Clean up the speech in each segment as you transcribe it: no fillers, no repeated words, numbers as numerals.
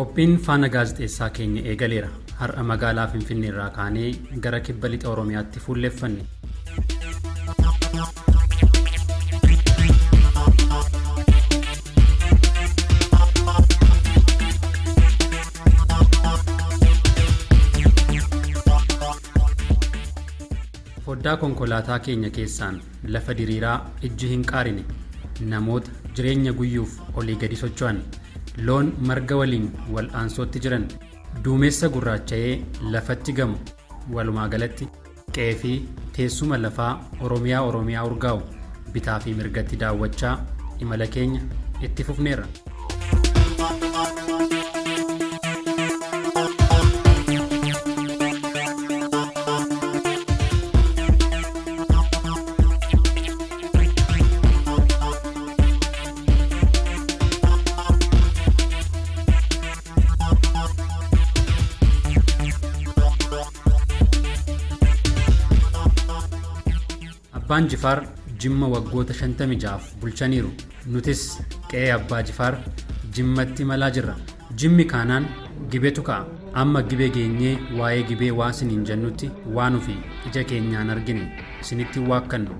Qophiin faana gaazexeessaa keenya eegaleera. Har'a magaalaa Finfinneerraa kaanee gara kibba lixa Oromiyaatti fuulleffanne. Foddaa konkolaataa keenya keessaan lafa diriiraa ijji hin qaarine, namoota jireenya guyyuuf olii gadi socho'an, loon marga waliin wal'aansootti jiran, duumessa gurraacha'ee lafatti gamu, walumaa galatti qe'ee fi teessuma lafaa Oromiyaa Oromiyaa urgaa'u bitaa fi mirgatti daawwachaa imala keenya itti fufneerra. Abbaan Jifaar Jimma waggoota 56f bulchaniiru. Nutis qe'ee Abbaa Jifaar Jimmatti imalaa jirra. Jimmi kaanaan Gibetu ka'a. Amma Gibe geenyee waa'ee Gibee waa isiniin jennutti waan nufi ija keenyaan argine isinitti hin waakkannu.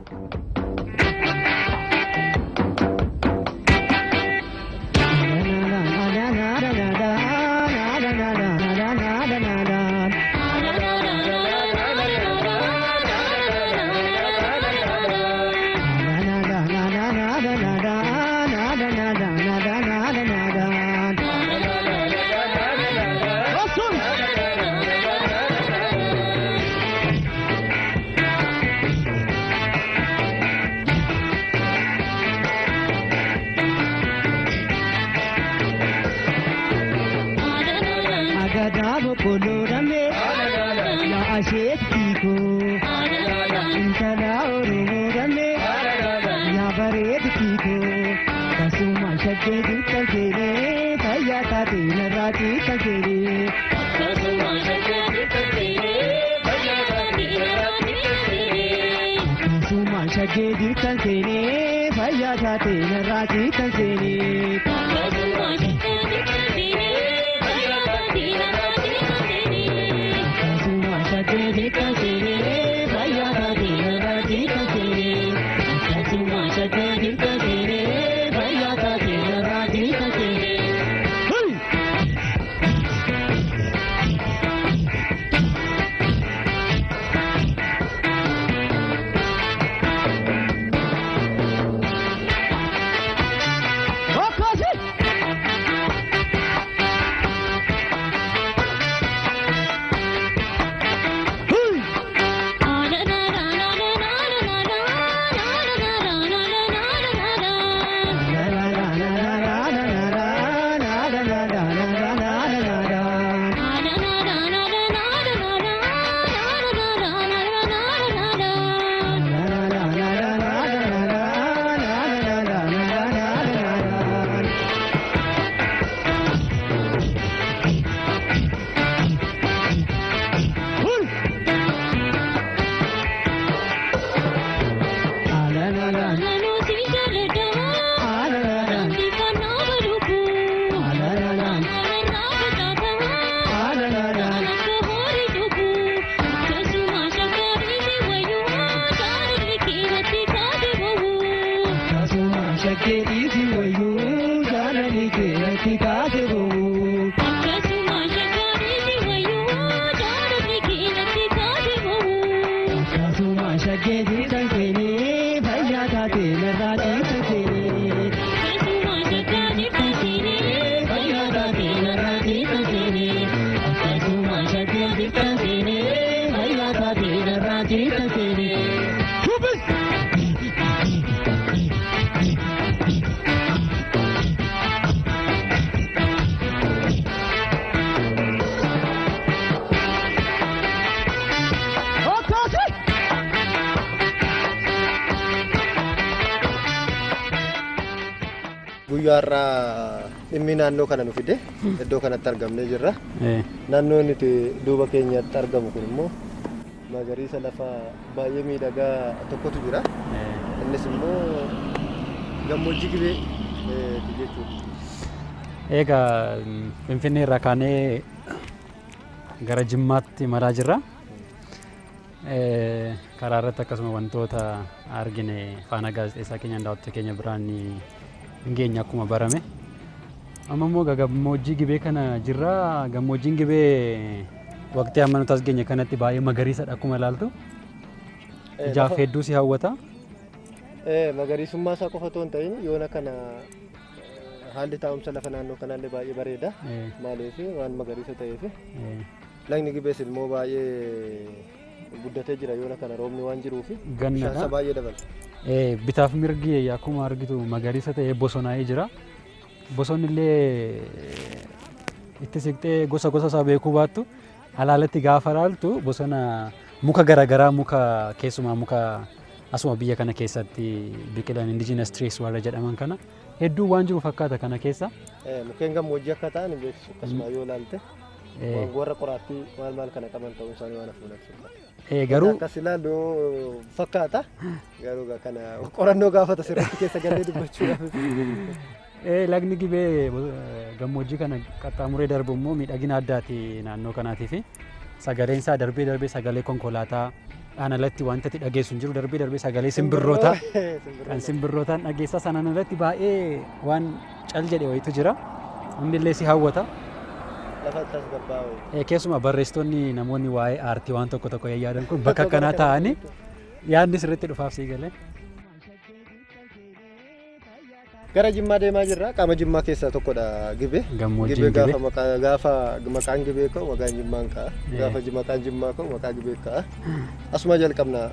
Guyyaa har'aa dhimmi naannoo kana nu fide iddoo kanatti argamnee jirra. Naannoon nuti duuba keenyatti argamu kun immoo magariisa lafa baay'ee miidhagaa tokkotu jira. Innis immoo gammoojjii Gibee jechuudha. Egaa Finfinnee irraa kaanee gara Jimmaatti imalaa jirra. Karaa irratti akkasuma wantoota argine faana gaazexeessaa keenyaan daawwattoota keenya biraan hin geenye akkuma barame. Amma immoo gammoojjii Gibee kana jirra. Gammoojjiin Gibee waqtii amma nuti as geenye kanatti baay'ee magariisadha akkuma ilaaltu. Ijaaf hedduu si hawwata. Magariisummaa isaa qofa otoo hin ta'in yoona kana haalli taa'umsa lafa naannoo kanaallee baay'ee bareeda. Maaliif waan magariisa ta'eef. Lagni Gibees immoo baay'ee guddatee jira yoona kana roobni waan jiruuf bishaan isaa baay'ee dabala. Bitaaf mirgi akkuma argitu magariisa ta'ee bosonaa'ee jira. Bosonni illee itti siqtee gosa gosa isaa beekuu baattu alaalatti gaafa ilaaltu bosona muka garaagaraa muka keessumaa muka asuma biyya kana keessatti biqilan indigenous trees warra jedhaman kana hedduu waan jiru fakkaata kana keessa. Mukkeen gammoojjii akka ta'an hin beeksisu akkasuma yoo ilaalte warra qoraattii maal maal kana qaban ta'uu isaanii waan hafuun fakkaata. Garuu akkas ilaallu fakkaata garuu kana qorannoo gaafata sirriitti keessa galee dubbachuudhaaf. Lagni Gibee gammoojjii kana qaxxaamuree darbu immoo miidhagina addaati naannoo kanaatiif. Sagaleen isaa darbee darbee sagalee konkolaataa dhaan alatti wanta itti dhageessu hin jiru darbee darbee sagalee simbirrootaa kan simbirrootaan dhageessaa sanaan alatti baay'ee waan cal jedhe wayitu jira. Inni illee si hawwata. Lafa tasgabbaa'u. Keessumaa barreessitoonni namoonni waa'ee aartii waan tokko tokko yaadan kun bakka akkanaa taa'anii yaadni sirriitti dhufaaf sii galee. Gara Jimmaa deemaa jirra. Qaama Jimmaa keessaa tokkodha Gibee. Gammoojjiin Gibee gaafa maqaan Gibee ka'u maqaan Jimmaan ka'a. Gaafa maqaan Jimmaa ka'u maqaa Gibee ka'a. Asuma jalqabna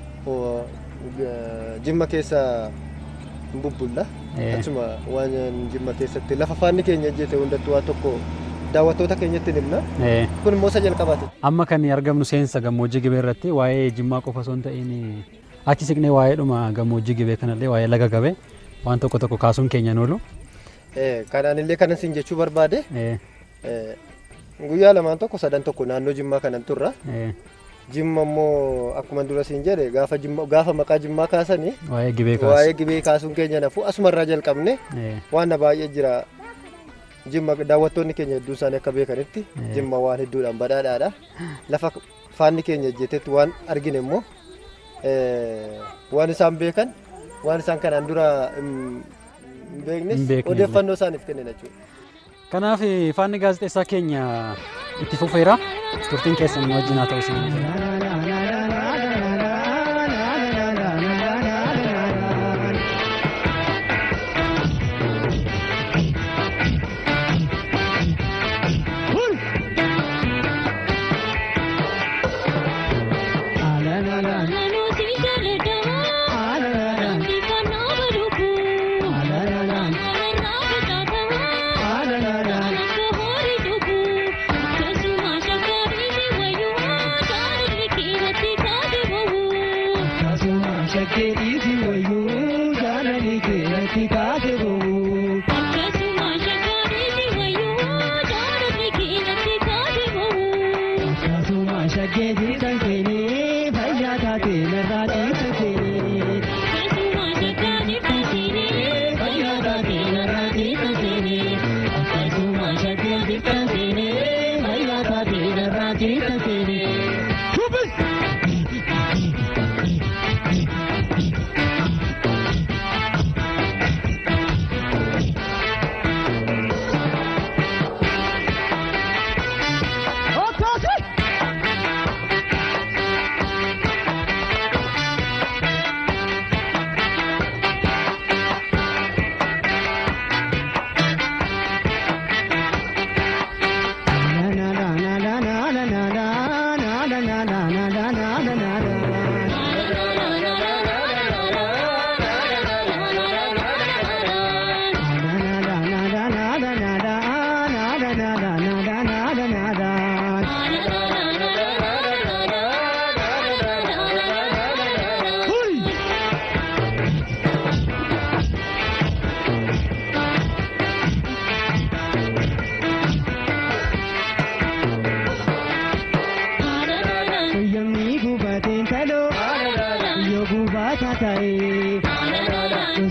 Jimma keessa bubbulla. Achuma waan Jimma keessatti lafa faanni keenya ejjete hundattuu waan tokko daawwattoota keenyatti himna. Kun immoo isa jalqabaati. Amma kan argamnu seensa gammoojjii Gibee irratti waa'ee Jimmaa qofa osoo hin ta'in achi siqnee waa'eedhuma gammoojjii Gibee kanallee waa'ee laga Gabee waan tokko tokko kaasuun keenya oolu. Kanaan illee kanan siin jechuu barbaade guyyaa lamaan tokko sadan tokko naannoo Jimmaa kanan turra. Jimma immoo akkuma dura siin jedhe gaafa maqaa Jimmaa kaasanii waa'ee Gibee kaasuun keenya nafu asumarraa jalqabne waan baay'ee jira. Jimma daawwattoonni keenya hedduu isaanii akka beekanitti Jimma waan hedduudhaan badhaadhaadha. Lafa faanni keenya ejjetetti waan argine immoo waan isaan beekan waan isaan kanaan dura hin beeknes odeeffannoo isaaniif kennan jechuudha. Kanaaf faanni gaazexeessaa keenya itti fufeera. Turtiin keessan wajjin haa ta'u isin.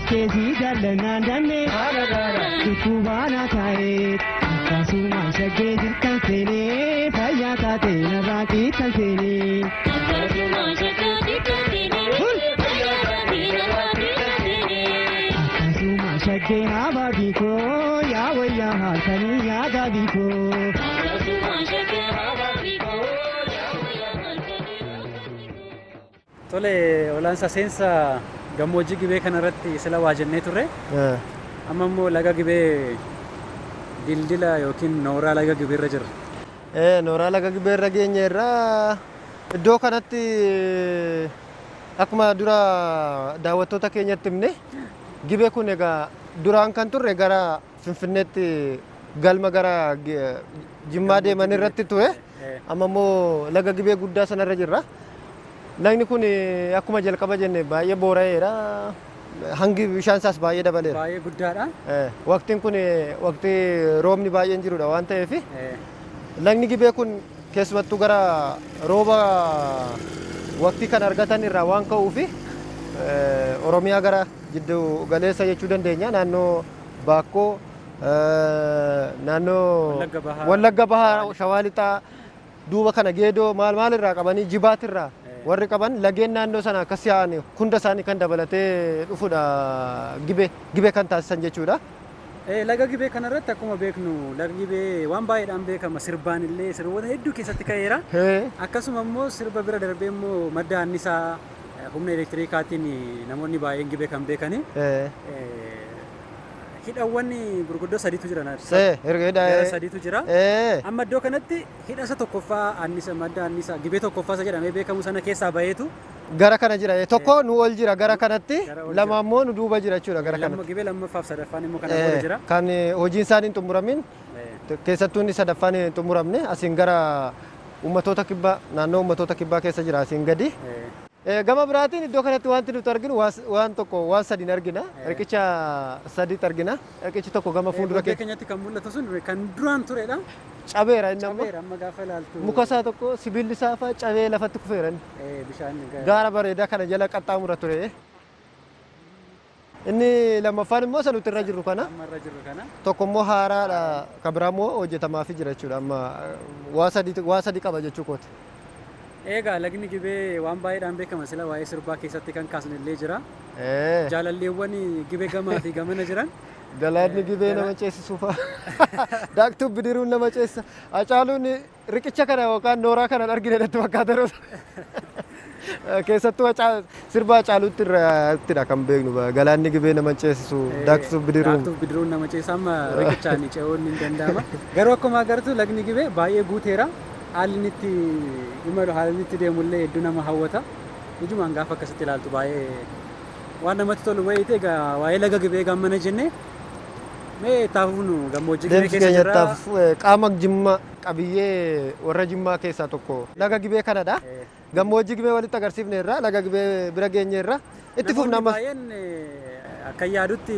Shakkee jaallanaan danne dhukkubaana taa'ee akkasuma shakkee jirtan seenee fayyaa taate narraa citan seenee. Akkasuma shakkee haabaa biikoo yaa wayyaa halkanii yaa gaabiikoo. Tole olaansaa seensa gammoojjii Gibee kanarratti sila waa jennee turre. Amma immoo laga Gibee dildila yookiin nooraa laga Gibeerra jirra. Nooraa laga Gibeerra geenye irraa iddoo kanatti akkuma dura daawwattoota keenyatti himne Gibee kun egaa duraan kan turre gara Finfinneetti galma gara Jimmaa deeman irratti ture. Amma immoo laga Gibee guddaa sanarra jirra. Lagni kun akkuma jalqaba jenne baay'ee boora'eera. Hangi bishaan isaas baay'ee dabaleera. Baay'ee guddaadha. Waqtiin kun waqtii roobni baay'een jirudha waan ta'eef lagni Gibee kun keessumattuu gara rooba waqtii kan argatan irraa waan ka'uuf Oromiyaa gara jiddu galeessa jechuu dandeenya. Naannoo Baakkoo, naannoo Wallagga Bahaa, Shawaa Lixaa duuba kana Geedoo maal maal irraa qabanii Jibaat irraa warri qaban lageen naannoo sana akkas yaa'an hunda isaanii kan dabalatee dhufudha Gibee kan taasisan jechuudha. Laga Gibee kanarratti akkuma beeknu laga Gibee waan baay'eedhaan beekama sirbaan illee sirboota hedduu keessatti ka'eera. Akkasuma immoo sirba bira darbee immoo madda annisaa humna elektiriikaatiin namoonni baay'een Gibee kan beekani. Hidhawwan gurguddoo sadiitu jira. Gara sadiitu jira. Amma iddoo kanatti hidha isa tokkoffaa annisa madda annisaa Gibee tokkoffaa isa jedhamee beekamu sana keessaa baheetu gara kana jira. Tokko nu ol jira gara kanatti, lama immoo nu duuba jira jechuudha gara kanatti. Gibee lammaffaaf sadaffaan immoo kana booda jira. Kan hojiin isaanii hin xumuramin keessattuu inni sadaffaan hin xumuramne asiin gara uummattoota kibbaa naannoo uummattoota kibbaa keessa jira asiin gadi. Gama biraatiin iddoo kanatti wanti nuti arginu waan tokko waan sadiin argina. Riqicha sadiitu argina. Riqichi tokko gama fuuldura keenyatti kan mul'atu sun kan duraan turedha. Cabeera inni amma. Cabeera amma gaafa ilaaltu. Muka isaa tokko sibiilli isaa fa'aa cabee lafatti kufeera inni. Bishaan gaara bareedaa kana jala qaxxaamura ture. Inni lammaffaan immoo isa nuti irra jirru kana. Amma irra jirru kana. Tokko immoo haaraadha. Kan biraa immoo hojjetamaafii jira jechuudha. Amma waa sadii qaba jechuu kooti. Egaa lagni Gibee waan baay'eedhaan beekama sila waa'ee sirbaa keessatti kan kaasne illee jira. Jaalalleewwan Gibee gamaa fi gamana jiran. Galaanni Gibee nama ceesisuu fa'a. Daaktuu bidiruun nama ceesisa. Hacaaluun riqicha kana yookaan nooraa kana argine natti fakkaata yeroo keessattuu sirba Hacaaluutti irrattidha kan beeknu. Galaanni Gibee nama ceesisu, daaktuu bidiruun. Daaktuu bidiruun nama ceesisa amma riqichaan ce'uun hin danda'ama. Garuu akkuma agartu lagni Gibee baay'ee guuteera. Haalli inni itti imalu haalli inni itti deemullee hedduu nama hawwata. Ijumaan gaafa akkasitti ilaaltu baay'ee waan namatti tolu wayiiti. Egaa waa'ee laga Gibee gammana jennee mee taafufnu gammoojjii Gibee keessa jirra. Qaama Jimmaa qabiyyee warra Jimmaa keessaa tokko laga Gibee kanadha. Gammoojjii Gibee walitti agarsiifne irraa laga Gibee bira geenye irraa itti fufna ammas. Baay'een akka yaadutti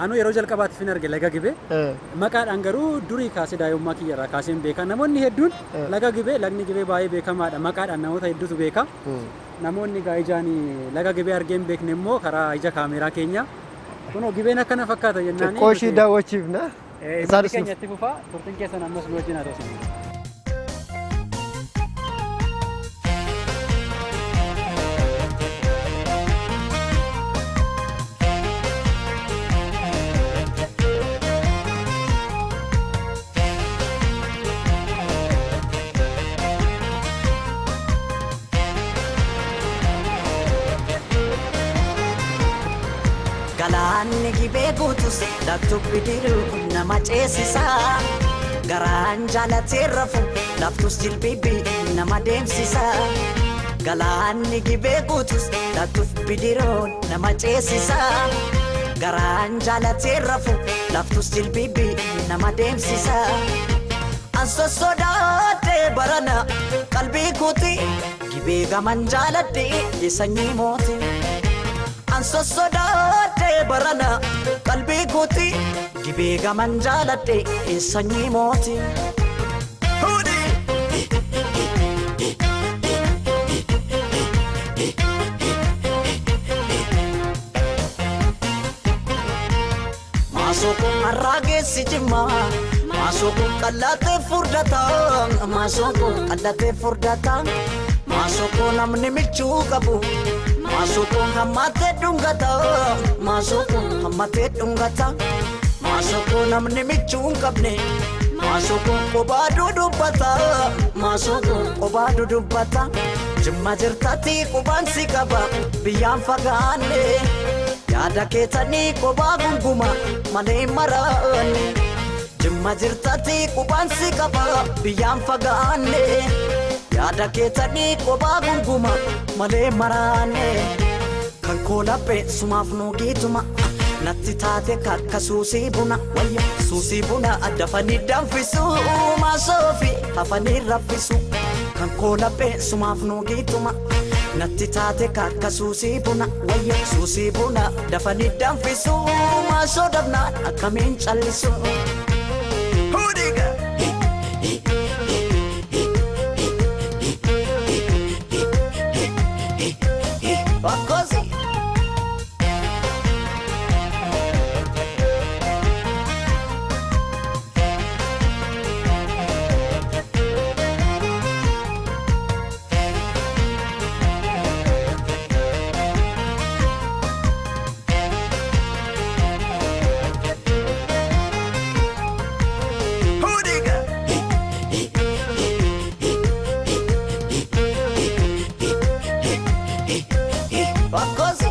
anuu yeroo jalqabaatiif hin arge laga Gibee. Maqaadhaan garuu durii kaasee daa'imummaa kiyya irraa kaasee hin beeka. Namoonni hedduun laga Gibee lagni Gibee baay'ee beekamaadha. Maqaadhaan namoota hedduutu beeka. Namoonni egaa ijaan laga Gibee argee hin beekne immoo karaa ija kaameeraa keenya kunoo Gibeen akkana fakkaata jennaan. Xiqqoo ishii daawwachiifna. Isaanis keenyatti fufaa turtiin keessan ammas nu wajjin haa ta'u. Galaanni Gibee guutus daaktuu bidiruu nama ceesisa. Garaan jaalatee rafu laftus jilbibii nama deemsisa. Galaanni Gibee guutus daaktuu bidiruu nama ceesisa. Garaan jaalatee rafu laftus jilbibii nama deemsisa. An sossodaadhee barana qalbii kuuti Gibee gaman jaaladhee sanyii mooti. An sossodaadhee barana qalbii kuuti Gibee gaman jaaladhee sanyii mooti. Maasoko harraageessi jimmaa maasoko qallatee furdata maasoko qallatee furdata maasoko namni michuu qabu maasoko hammatee dhungata maasoko hammatee dhungata maasoko namni michuu hin qabne maasoko qobaa dudubbata maasoko qobaa dudubbata jimma jirtatti qubaan si qaba biyyaan fagaanne. Yaada keetanii qobaa gunguma malee maraanne jimma jirtatti qubaan si qaba biyyaan fagaanne yaada keetanii qobaa gunguma malee maraanne kan koo laphee sumaaf nuugiituma natti taate kakka suusii buna wayya suusii buna dafanii danfisu maasoofi hafanii raffisu kan koo laphee sumaaf nuugiituma. Natti taate kakka suusii buna wayya suusii buna dafanii danfisu maasoo dabnaan akkamiin callisu. Hudiga. Bakkosi. Bakkosi.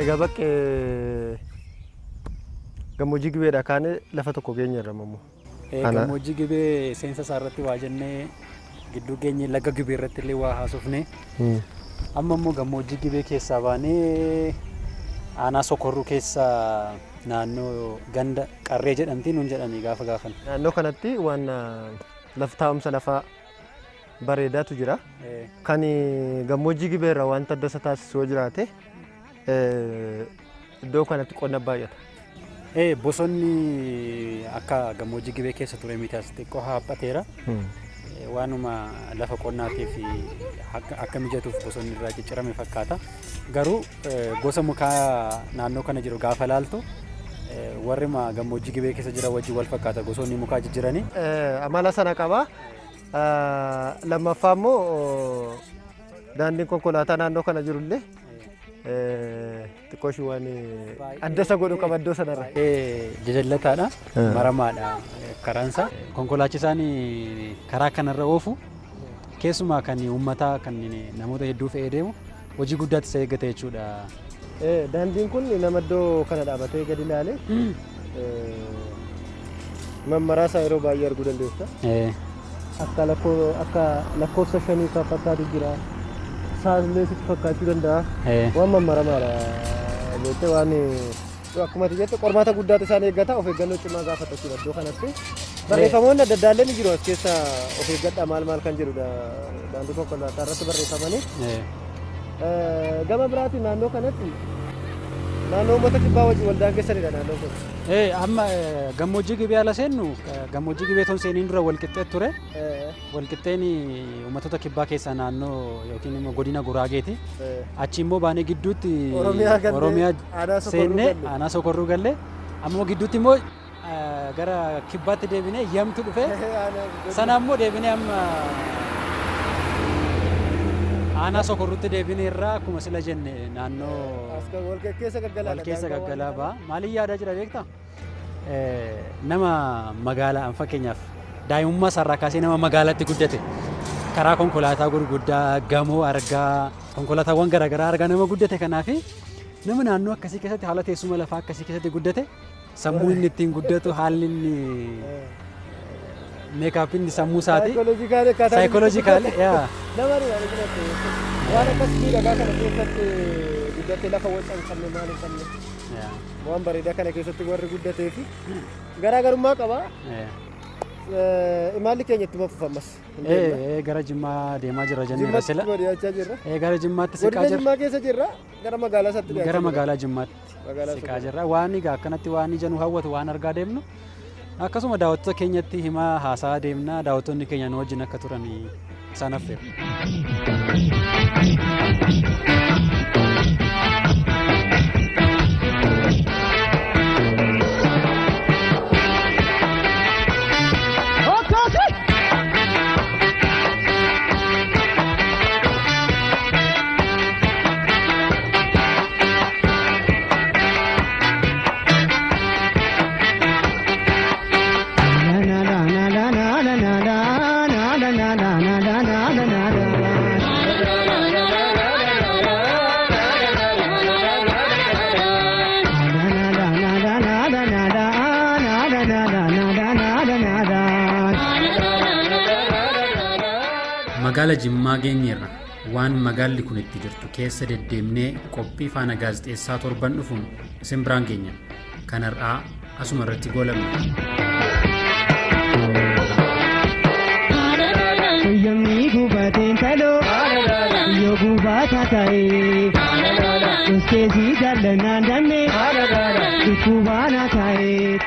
Egaa bakkee gammoojjii Gibeedha kaanee lafa tokko geenyeerra immoo. Gammoojjii Gibee seensa isaa irratti waa jennee gidduu geenye laga Gibee irratti illee waa haasofne. Amma immoo gammoojjii Gibee keessaa baanee aanaa Sokorruu keessa naannoo ganda Qarree jedhamti nuun jedhanii gaafa gaafan. Naannoo kanatti waan lafa taa'umsa lafaa bareedaatu jira. Kan gammoojjii Gibeerraa wanta adda isa taasisu yoo jiraate iddoo kanatti qonna baay'ata. Bosonni akka gammoojjii Gibee keessa ture miti as xiqqoo haaphateera. Waanuma lafa qonnaatiif akka mijatuuf bosonni irraa ciccirame fakkaata. Garuu gosa mukaa naannoo kana jiru gaafa laaltu warri gammoojjii Gibee keessa jiran wajjin wal fakkaata gosoonni mukaa jijjiiranii. Amala sana qaba. Lammaffaa immoo daandiin konkolaataa naannoo kana jirullee xiqqoo ishii waan adda isa godhu qaba iddoo sanarra. Jajallataadha. Maramaadha karaansa. Konkolaachisaan karaa kanarra oofu keessumaa kan uummataa kan namoota hedduu fe'ee deemu hojii guddaatti isa eeggata jechuudha. Daandiin kun nama iddoo kana dhaabatee gadi ilaale mammaraa isaa yeroo baay'ee arguu dandeessa. Akka lakkoofsa shanii kan fakkaatu jira. Saallee sitti fakkaachuu danda'a. Waan mammaramaadha. Beektee waan akkuma ati jette qormaata guddaatu isaan eeggata of eeggannoo cimaa gaafata jechuudha iddoo kanatti. Barreeffamoonni adda addaallee ni jiru as keessa of eeggadha maal maal kan jedhudha daandii konkolaataa irratti barreeffamanii. Gama biraatiin naannoo kanatti naannoo uummata kibbaa wajjin waldaan keessanidha naannoon kun. Amma gammoojjii Gibee ala seennu gammoojjii Gibee toon seeniin dura walqixxee ture. Walqixxeen uummattoota kibbaa keessaa naannoo yookiin immoo godina Guraageeti. Achi immoo baanee gidduutti Oromiyaa seennee aanaa Sokorruu gallee ammoo gidduutti immoo gara kibbaatti deebinee yamtu dhufe sana immoo deebinee amma aanaa Sokorruutti deebinee irraa akkuma sila jenne naannoo wal keessa gaggalaa ba'a. Maaliin yaadaa jira beektaa? Nama magaalaa fakkeenyaaf daa'imummaa isaarraa kaasee nama magaalaatti guddate karaa konkolaataa gurguddaa gamoo argaa konkolaataawwan garaagaraa argaa nama guddate kanaafi nama naannoo akkasii keessatti haala teessuma lafaa akkasii keessatti guddate sammuu inni ittiin guddatu haalli inni meekaappiin sammuu isaati. Saayikooloojikaali. Nama waan akkas miidhagaa kana keessatti guddatee lafa waca hin qabne maal hin qabne waan bareedaa kana keessatti warri guddatee fi garaagarummaa qaba. Imalli keenya ittuma fufa ammas. Gara Jimmaa deemaa jirra jenneera sila. Jimmaatti dhiyaachaa jirra. Gara Jimmaatti siqaa Godina jirra. Jimmaa keessa jirra. Gara magaalaa isaatti dhiyaachaa Gara jirra. magaalaa Jimmaatti Magaalaa siqaa jirra. Waan egaa akkanatti waan ija nu hawwatu waan argaa deemnu akkasuma daawwattoota keenyatti himaa haasaa deemna. Daawwattoonni keenya nu wajjin akka turan isaan affeera. Magaala Jimmaa geenyeerra. Waan magaalli kun itti jirtu keessa deddeemnee qophii faana gaazexeessaa torban dhufuun isin biraan geenya. Kan har'aa asuma irratti goolabna. Yommii gubateen kaloo yoo gubataa ta'e uskeesii jaallanaan danne dhukkubaana ta'e.